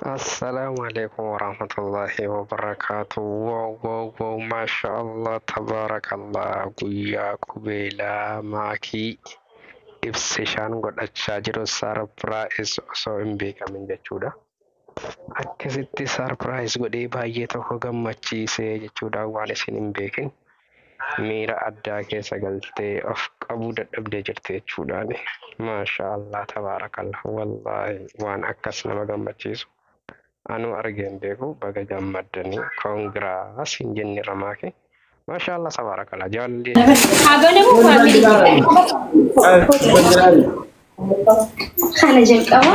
Assalaamu alaikum warahmatullahi wabarakaatu. Wow wow wow, maasha Allah, tabaarakallah. Guyyaa qubeelaa maakii ibsishaan godhachaa jiru surprise osoo hin beekamin jechuudha. Akkasitti surprise godhee baay'ee tokko gammachiisee jechuudha, waan isin hin beekin. Miira addaa keessa galtee of qabuu dadhabdee jirti jechuudhaani. Maasha Allah, tabaarakallah, wallaahi waan akkas nama gammachiisu anuu argee hin beeku. Baga gammaddanii, congrats hin jenne ramaake. Maasha Allah, tabaarakallah, jaalalli. Haa family. Kana jalqaba.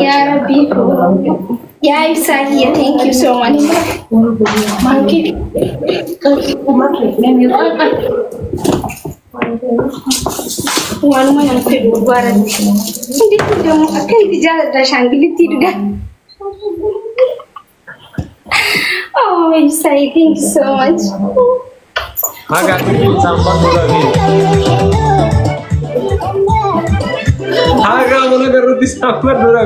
Yaa Rabbi. Yaa ibsaa kiyya, thank you so much. Maakii. Waanuma nama fedhu dhugaarratti. Inditti ደግሞ akka itti jaaladha ashaangilittii dhugaa. Oh, ibsaa, thank you so much. Haga isaan godhame. Haga mana garrutti isaan godhame.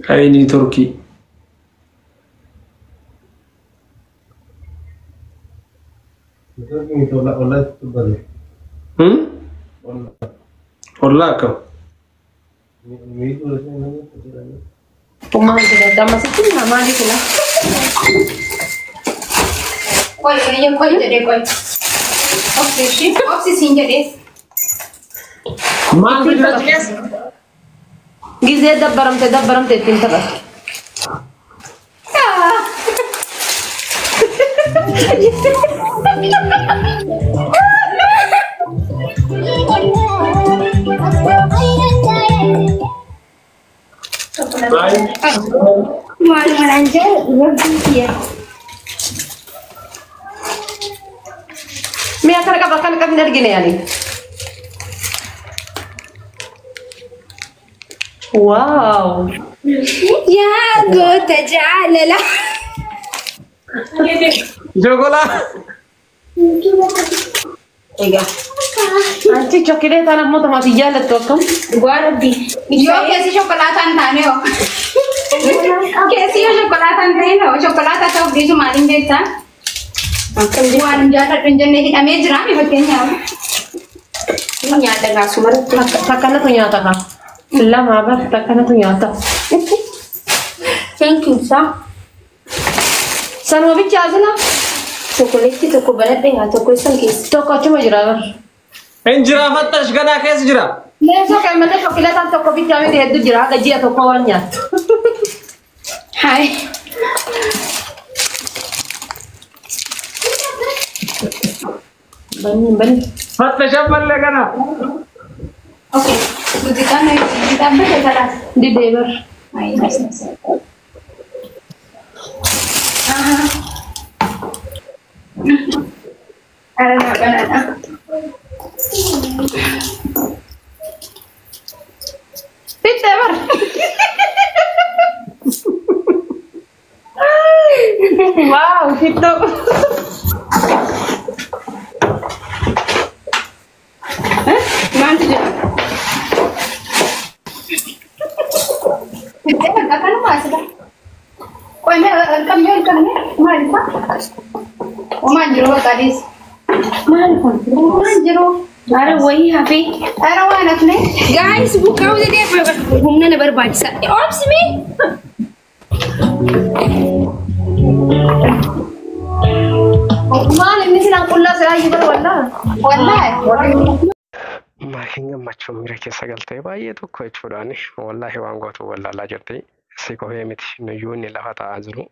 Ay, Turkii. Ollaa akkam? Maal jedhama ammasitti maali kula? Qoy, qoy jedhee, qoy. Obsi ishii, obsi siin jedhee. Maaltu jira keessa? Gizee dabbaramte dabbaramte ittiin taphatu. Maal malaan jaalladhu, rabbii kiyya. Mi'a kana qaba, kana qabni argine yaani. Wow. Yaa goota jaalala. Chokolaa. Egaa. Anchi chokileetaan ammoo tamaatii jaallattu akkam? Dhugaa rabbii. Yoo keessi shokolaataa hin taane hoo? Keessi yoo shokolaataa hin ta'in hoo? Shokolaataa ta'uuf dhiisu maaliin beektaa? Waan hin jaalladhu hin jenne hidhamee jira mi fakkeenyaaf. Nyaata gaasumarratti. Takkanatu nyaata kaa. Lama bar takkanatu nyaata. Thank you, sa. Sanuma bicha asila. Chokoleetti tokko banadhe haa, tokko isan keessa. Tokko achuma jira bar. Hin jira, fattash ganaa keessa jira. Leesoo kan malee chokileetaan tokko bichaa miti, hedduu jira, haga ji'a tokko waan nyaattu. Hai. Bani bani. Fattash ammallee kana. Okay. Muuziqaan dhaabbate kalaas. Didee bar. Ay, aha. Ara na banana. Fittee bar. Wow, fittoo. Maaltu jira? Fittee bakka kanuma asirra. Qoy, mee qabnee ol qabnee maal isaa? Homaan jiru, bakka adiis. Maal kun? Homaan jiru. Ara wayii hafee. Ara waan hafne. Guys, buqqaa'uu didee, humna na barbaachisa. Obsi mee. Maal inni silaan qullaa silaa iyyuu bar wallaa. Wallaahi. Maakiin gammachuu miira keessa galtee baay'ee tokko jechuudhaani, wallaahi waan gootu wallaalaa jirti. Si qofee miti, nuyyuu inni lafa taa'aa jiru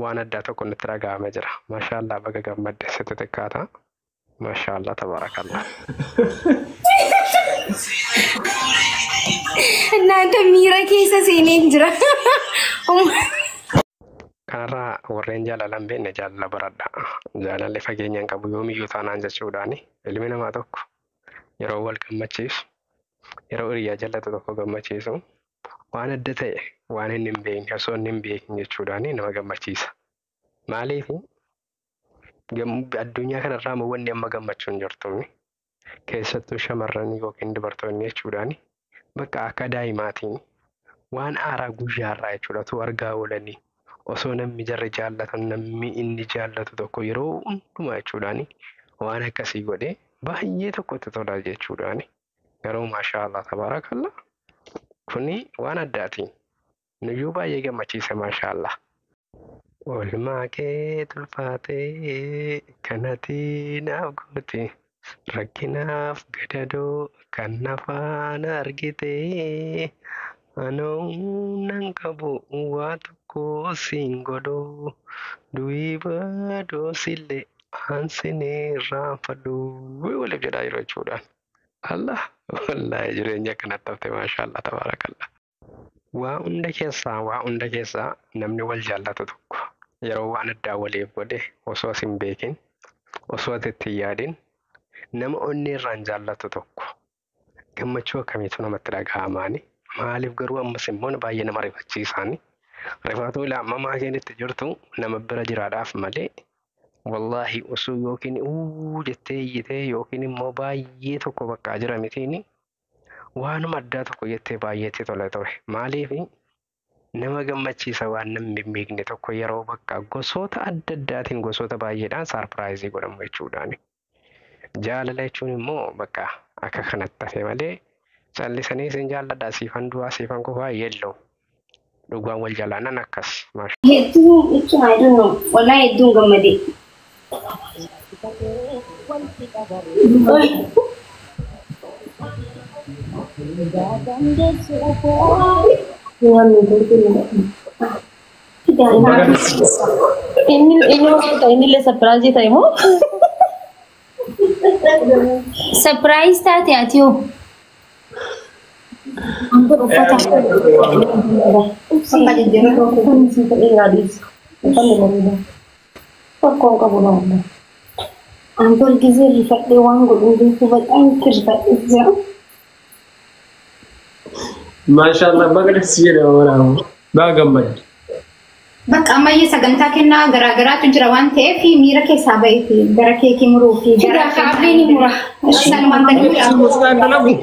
waan addaa tokko nutti dhaga'amee jira. Maashaallah, baga gammadde, sitti xiqqaata. Maashaallah, tabaarakallah. Naanta miira keessa seeneen jira. Kanarraa warreen jaalala hin beekne jaalala baradha. Jaalalli fageenya hin qabu yoomiyyuu taanaan jechuudhaani, ilmi namaa tokko yeroo wal gammachiisu, yeroo hiriyaa jaallatu tokko gammachiisu, waan adda ta'e Waan inni hin beekne osoo inni hin beekne jechuudhaan nama gammachiisa. Maaliif addunyaa kanarraa immoo wanni amma gammachuun jirtu keessattuu shamarran yookiin dubartoonni jechuudhaan bakka akka daa'imaatiin waan haaraa guyyaarraa jechuudha otoo argaa oolanii osoo namni jarri jaallatan namni inni jaallatu tokko yeroo hundumaa jechuudhaan waan akkasii godhee baay'ee tokkotti tola jechuudhaan garuu maashaallah tabaarakalla kuni waan addaati. Nuyyuu baay'ee gammachiise maashaallah. Oolmaa kee tulfaatee kanati naaf goote rakkinaaf gadadoo kan nafaan argite anoo nan qabu waa tokko siin godhu du'i badoosillee aansinee irraanfadhu waliif jedhaa jiru jechuudhaan. Allah wallaahi jireenya akkanatti hafte maashaallah tabaarakallah. Waa hunda keessaa namni wal jaallatu tokko yeroo waan addaa waliif godhe osoo as hin beekin osoo ati itti hin yaadin nama onnee irraan jaallatu tokko gammachuu akkamiitu namatti dhaga'amaani maaliif garuu ammas immoo baay'ee nama rifachiisaani rifaatuu ilaa maakeen itti jirtu nama bira jiraadhaaf malee wallaahi osoo yookiin uu jettee iyyitee yookiin immoo baay'ee tokko bakka jira mitiini waanuma addaa tokko jettee baay'eetti tola ture maaliif nama gammachiisa waan namni hin beekne tokko yeroo bakka gosoota adda addaatiin gosoota baay'eedhaan surprise godhamu jechuudhaani. Jaalala jechuun immoo bakka akka kanatti hafe malee callisanii isin jaalladha siifan du'aa siifan kufaa yelloo dhugaan wal jaallannan akkas. Hedduu jechuun I don't know. Wallahi hedduun gammade. Waan Inni inni maal ta'e inni illee surprise ta'e moo? Surprise taate ati hoo? Uffata. Uffanni sii ta'ee yaadis. Uffanni bareeda. Rakkoon qabu laalla. Antool gisee rifadhee waan godhu beeku baay'ee rifadhee jira. Maashaallah baga si jedhama waraabu. Baga gammadde. Bakka ammayyee sagantaa kennaa garaagaraatu jira waan ta'eef miira keessaa baheeti gara keekii muruu fi gara Kaaffee ni mura. Isaan wanta ni mura. Muskaan dalagu.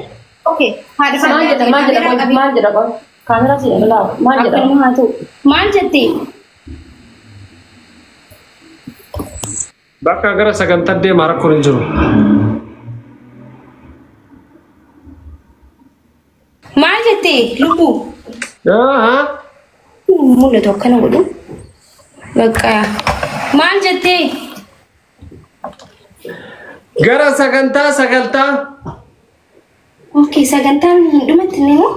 Okay, haadha Maal jedha maal jedha maal jedha qoy? Kaameraa si jedha laa maal jedha? Akkanuma haa ta'u. Maal jettee? Bakka gara sagantaa deemaa rakkoon hin jiru. Maal jettee lubbuu? Haa. Mul'atu akkana godhu. Bakka maal jettee? Gara sagantaa. Okay, sagantaan hin dhumatti ni moo?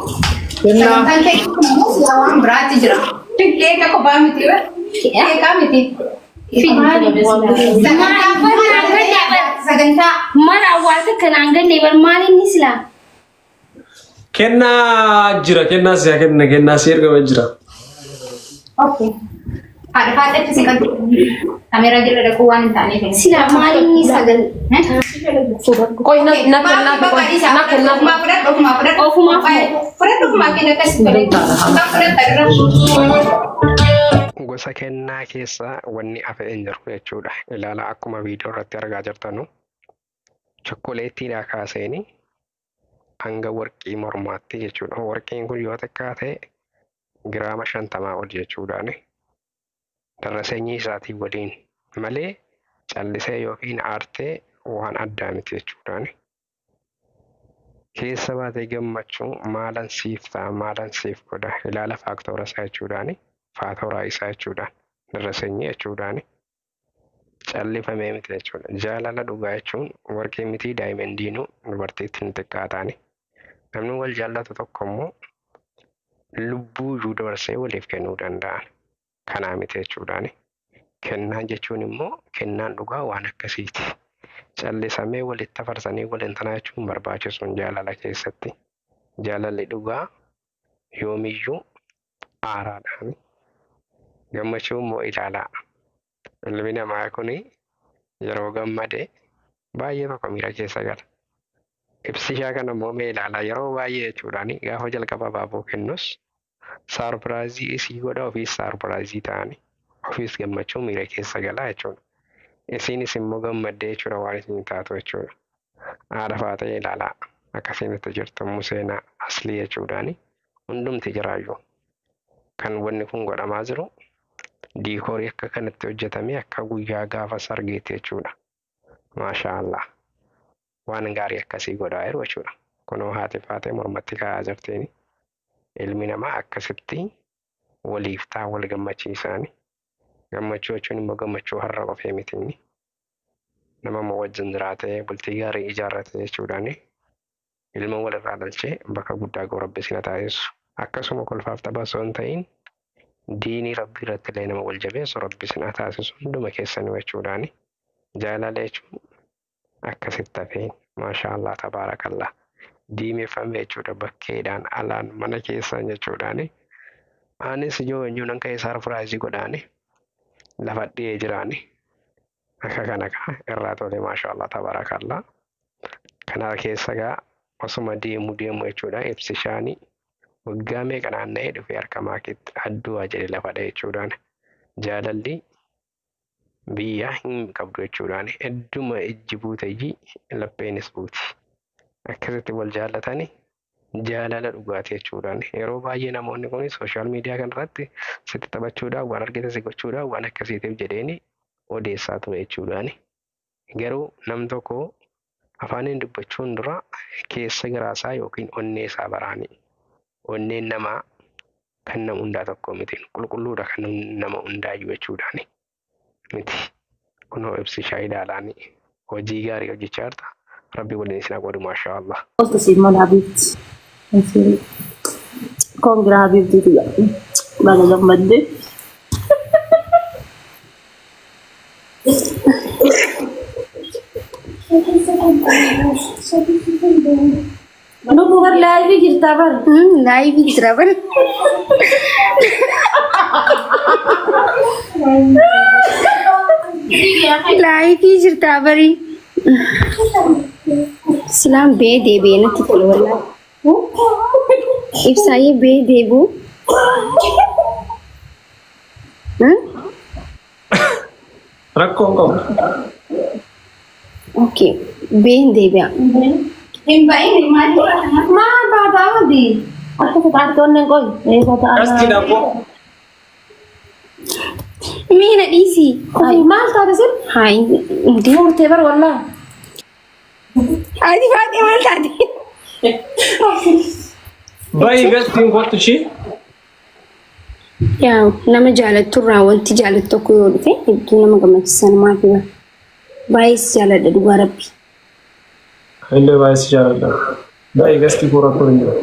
Kennaa. Sagantaan keekii kun immoo si'a waan biraatti jira. Keeka kophaa miti. Keekaa miti. Sagantaa Mara awwaata kanaan galle bar maal inni silaa? Kennaa jira kennaa si kenna kennaa si ergama jira. Okay. Haadha haadhatti si qabdu. Kaameeraa jala dhaquu waan hin taaneef. Silaa maal inni sagan? Qoy na na kennaa qoy na kennaa. Ofumaa fudhadhu ofumaa fudhadhu. Ofumaa fudhadhu ofumaa kenna akkas tole. Kan fudhatta dura. Gosa kennaa keessaa wanni hafe hin jiru jechuudha. Ilaala akkuma viidiyoo irratti argaa jirtanu chokkoleettiidhaa kaaseeni hanga warqii mormaatti jechuudha. Warqiin kun yoo xiqqaa ta'e giraama 50 ol jechuudhaani. Darra sanyii isaatii waliin malee callisee yookiin aartee waan addaa miti jechuudhaani. Keessa baatee gammachuu maalan siif ta'a maalan siif godha ilaala faaktoora isaa jechuudhaani. Faatooraa isaa jechuudhaan darra sanyii jechuudhaani. Callifamee miti jechuudha. Jaalala dhugaa jechuun warqii mitii daayimendiinuu dubartiitti hin xiqqaataani. Namni wal jaallatu tokko immoo lubbuu iyyuu dabarsee waliif kennuu danda'an. Kanaa miti jechuudhaani. Kennaan jechuun immoo kennaan dhugaa waan akkasiiti. Callisamee walitti afarsanii waliin tanaa jechuun barbaachisuun jaalala keessatti. Jaalalli dhugaa yoomiyyuu aaraadhaan. Gammachuu immoo ilaalaa. Ilmi namaa kun yeroo gammade baay'ee tokko miira keessa gala. Ibsishaa kana immoo mee ilaalaa yeroo baay'ee jechuudhaan gaafa jalqaba abaaboo kennus Saarpiraayizii isii godha, ofiis saarpiraayizii ta'ani. Ofiis gammachuu miira keessa galaa jechuudha. Isiinis immoo gammaddee jechuudha waan isin taatu jechuudha. Haadha faatee ilaalaa akkasiin itti jirtu Museenaa aslii jechuudhaani hundumti jiraayyuu. Kan wanni kun godhamaa jiru diikoorii akka kanatti hojjetamee akka guyyaa gaafa sargeetti jechuudha. Maashaa Allah. Waan gaarii akkasii godhaa jiru jechuudha. Kunoo haati faatee mormatti kaa'aa jirtiin. Ilmi namaa akkasitti waliif ta'a wal gammachiisaani. Gammachuu jechuun immoo gammachuu har'a qofee miti inni. Nama immoo wajjin jiraatee bultii gaarii ijaarrate jechuudhaani. Ilma walirraa dhalchee bakka guddaa ga'u rabbi isin haa taasisu. Akkasuma kolfaaf tapha osoo hin ta'in diinii rabbii irratti illee nama wal jabeessu rabbi isin haa taasisu hunduma keessanii jechuudhaani. Jaalala jechuun akkasitti hafeen maashaa Allah tabaarakallah. Diimeffame jechuudha bakkeedhaan alaan mana keessaan jechuudhaani. Anis ijoo eenyuun nan ka'ee saarpiraayizii godhaani. Lafa dhiyee jiraani. Akka kana kaa irraa tole maashaa Allah tabaarakallah. Kana keessa gaa osuma deemu deemu jechuudha ibsishaanii waggaa meeqa naanna'ee dhufee harka maakiitti addu'aa jedhe lafa dha'e jechuudhaan jaalalli biyya hin qabdu jechuudhaan hedduma ijji buuteyyii lapheenis buuti. Akkasitti wal jaallatanii jaalala dhugaatii jechuudhaan yeroo baay'ee namoonni kun sooshaal miidiyaa kanarratti sitti taphachuudhaan waan argite si gochuudhaan waan akkasiitiif jedheeni odeessaa ture jechuudhaan. Garuu nam tokko afaaniin dubbachuun dura keessa garaasaa yookiin onnee isaa baraani. Onneen namaa kan nama hundaa tokko miti. Qulqulluudha kan nama hundaayyuu jechuudhaani miti. Kunoo ibsishaa ilaalaani hojii gaarii hojjechaa jirta. Rabbi waliin isin haa qoodu maashaa Allah. Qoltu siin mana Habibti. Kongira Habibti tiyya. Baga gammadde. Lubbuu bar laayivii jirtaa bar. Laayivii jira bar. Laayivii jirtaa bari. Silaan bee deebi'ee natti tole wallaahi. Ibsaayyee bee deebi'u. Rakkoo hin qabu. Okay, been deebi'a. Hin bahin maal Maal baataa hundi? Akka fixaattoonni qoy. Eessa ta'an? Gasti daabboo. Mee na dhiisi. Maal taate sin? Haa, Murtee bar wallaa. Ati faatee maal taate? Bayi gastiin kottu ishii. Yaa nama jaalatturraa wanti jaalattu tokko yoo dhufe hedduu nama gammachiisa namaaf hima. Baay'ee si jaaladha dhugaa rabbi. Illee baay'ee si jaaladha. Bayi gastii koo rakkoo hin jiru.